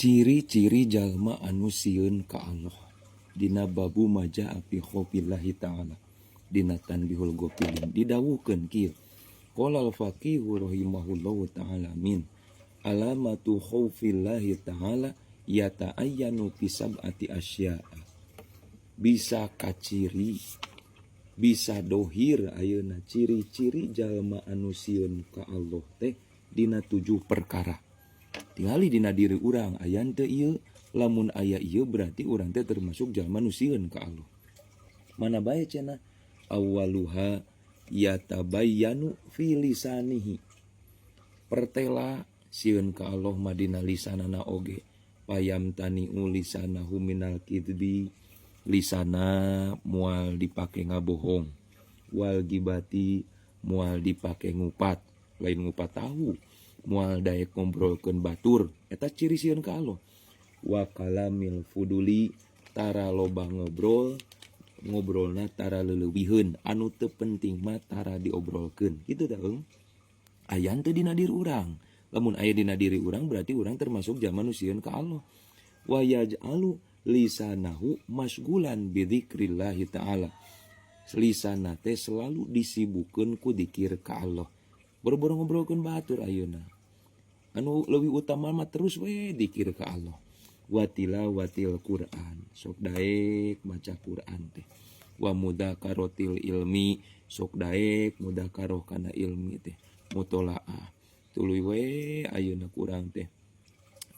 Ciri-ciri jalma anu sieun ka Allah dina babu ma jaa fi khaufillahi ta'ala dina Tanbihul Ghafilin didawuhkeun kieu: Qala al-faqihu rahimahullahu ta'ala min alamatu khaufillahi ta'ala yata'ayyanu fi sab'ati asya'a. Bisa kaciri, bisa dohir ayeuna ciri-ciri jalma anu sieun ka Allah teh dina tujuh perkara. Tingali dina diri urang, aya teu ieu? Lamun aya ieu, berarti urang teh termasuk jalma nu sieun ka Allah. Mana bae cenah? Awwaluha yatabayyanu fi lisanihi. Pertela sieun ka Allah mah dina lisanana oge. Fayamtani'u lisanahu minal kidbi, lisana moal dipake ngabohong, wal gibati, moal dipake ngupat, lain ngupat tahu, moal daek ngobrolkeun batur. Eta ciri sieun ka Allah. Wa kalamil fuduli, tara loba ngobrol, ngobrolna tara leulewiheun, anu teu penting mah tara diobrolkeun kitu. Tah, eung aya teu dina diri urang? Lamun aya dina diri urang, berarti urang termasuk jalma nu sieun ka Allah. Wa yaj'alu lisanahu masgulan bidzikrillahi ta'ala, lisana teh selalu disibukkeun ku dikir ka Allah. Boro-boro ngobrolkeun batur, ayeuna anu leuwih utama mah terus we dikir ka Allah. Wa tilawatil Quran, sok daek maca Quran teh. Wa mudakarotil ilmi, sok daek mudakaroh kana ilmi teh, mutolaah. Tuluy we ayeuna kurang teh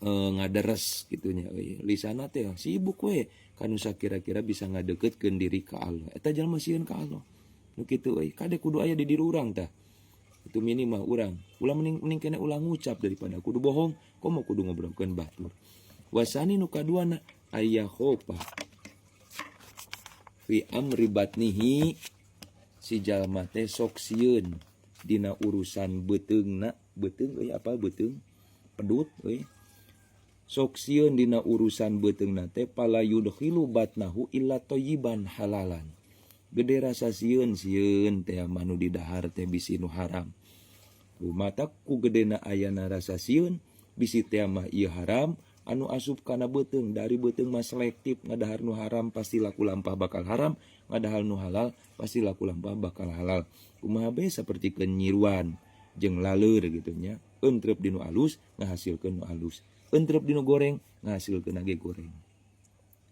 ngaderes kitu nya euy, lisana teh sibuk we kanu sakira-kira bisa ngadeukeutkeun diri ka Allah. Eta jalma sieun ka Allah nu kitu euy. Kade kudu aya di diri urang tah itu minimal. Urang ulah mending, mending kena ulah ngucap daripada kudu bohong, komo kudu ngobrolkeun batur. Wasani, nu kaduana, ayyakhofa fi amri batnihi, si jalma teh sok sieun dina urusan beuteungna. Beuteung euy, apa beuteung? Pedut euy. Sok sieun dina urusan beuteungna teh, fala yudkhilu batnahu illa thayyiban halalan. Gede rasa sieun, sieun teh manu didahar teh bisi nu haram. Mata ku gedena ayana rasa sieun bisi teh mah ieu haram anu asup kana beuteung. Dari beuteung mah selektif, ngadahar nu haram pasti laku lampah bakal haram, ngadahar nu halal pasti laku lampah bakal halal. Kumaha bae, saperti nyiruan jeung laleur gitu nya, entrep dinu alus ngahasilkeun nu alus, entrep dinu goreng ngahasilkeun ge goreng.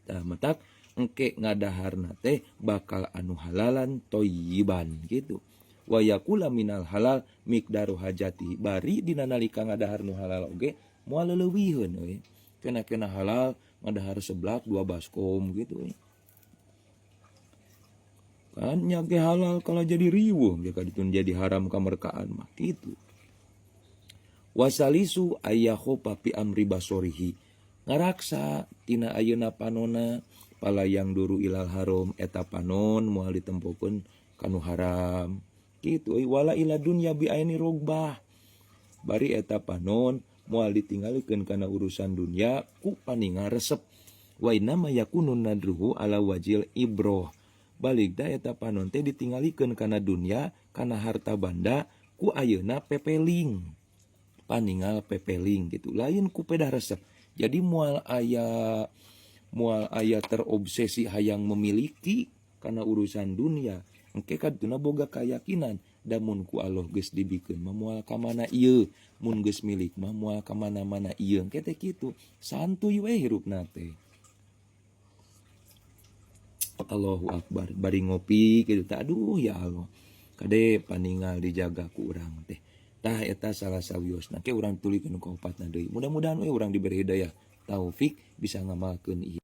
Tah, matak engke ngadaharna teh bakal anu halalan thayyiban gitu. Wa yakula minal halal miqdaru hajati, bari dina nalika ngadahar nu halal oge moal leuwihkeun euy. Kena-kena halal ngadahar seblak dua baskom gitu euy. Kan nyake halal kalau jadi riweuh ya kaditun jadi haram kamerkaan mah gitu. Wasalisu ayyakhofa fi amri basorihi, ngaraksa tina ayeuna panona, fala yanzhuru ilal haram, eta panon moal ditempokeun kanu haram gitu euy. Wala ila dunya bi aini rogbah, bari eta panon moal ditinggalikeun kana urusan dunia ku paningal resep. Wa innama yakunu nadruhu ala wajil ibroh, balik da eta panon teh ditinggalikeun kana dunia, kana harta banda ku ayeuna pepeling, paningal pepeling gitu, lain ku pedah resep. Jadi moal aya terobsesi hayang memiliki karena urusan dunia. Engke kaduna boga keyakinan, damun ku Allah geus dibikeun mah moal ka mana ieu, mun geus milik mah moal ka mana-mana ieu. Engke teh kitu, santuy we hirupna teh. Allahu akbar, bari ngopi kitu teh, aduh ya Allah, kade paningal dijaga ku urang teh. Tah, eta salah sawiosna. Ke urang tuluykeun ka opatna deui. Mudah-mudahan we urang diberi hidayah taufik bisa ngamalkeun ieu.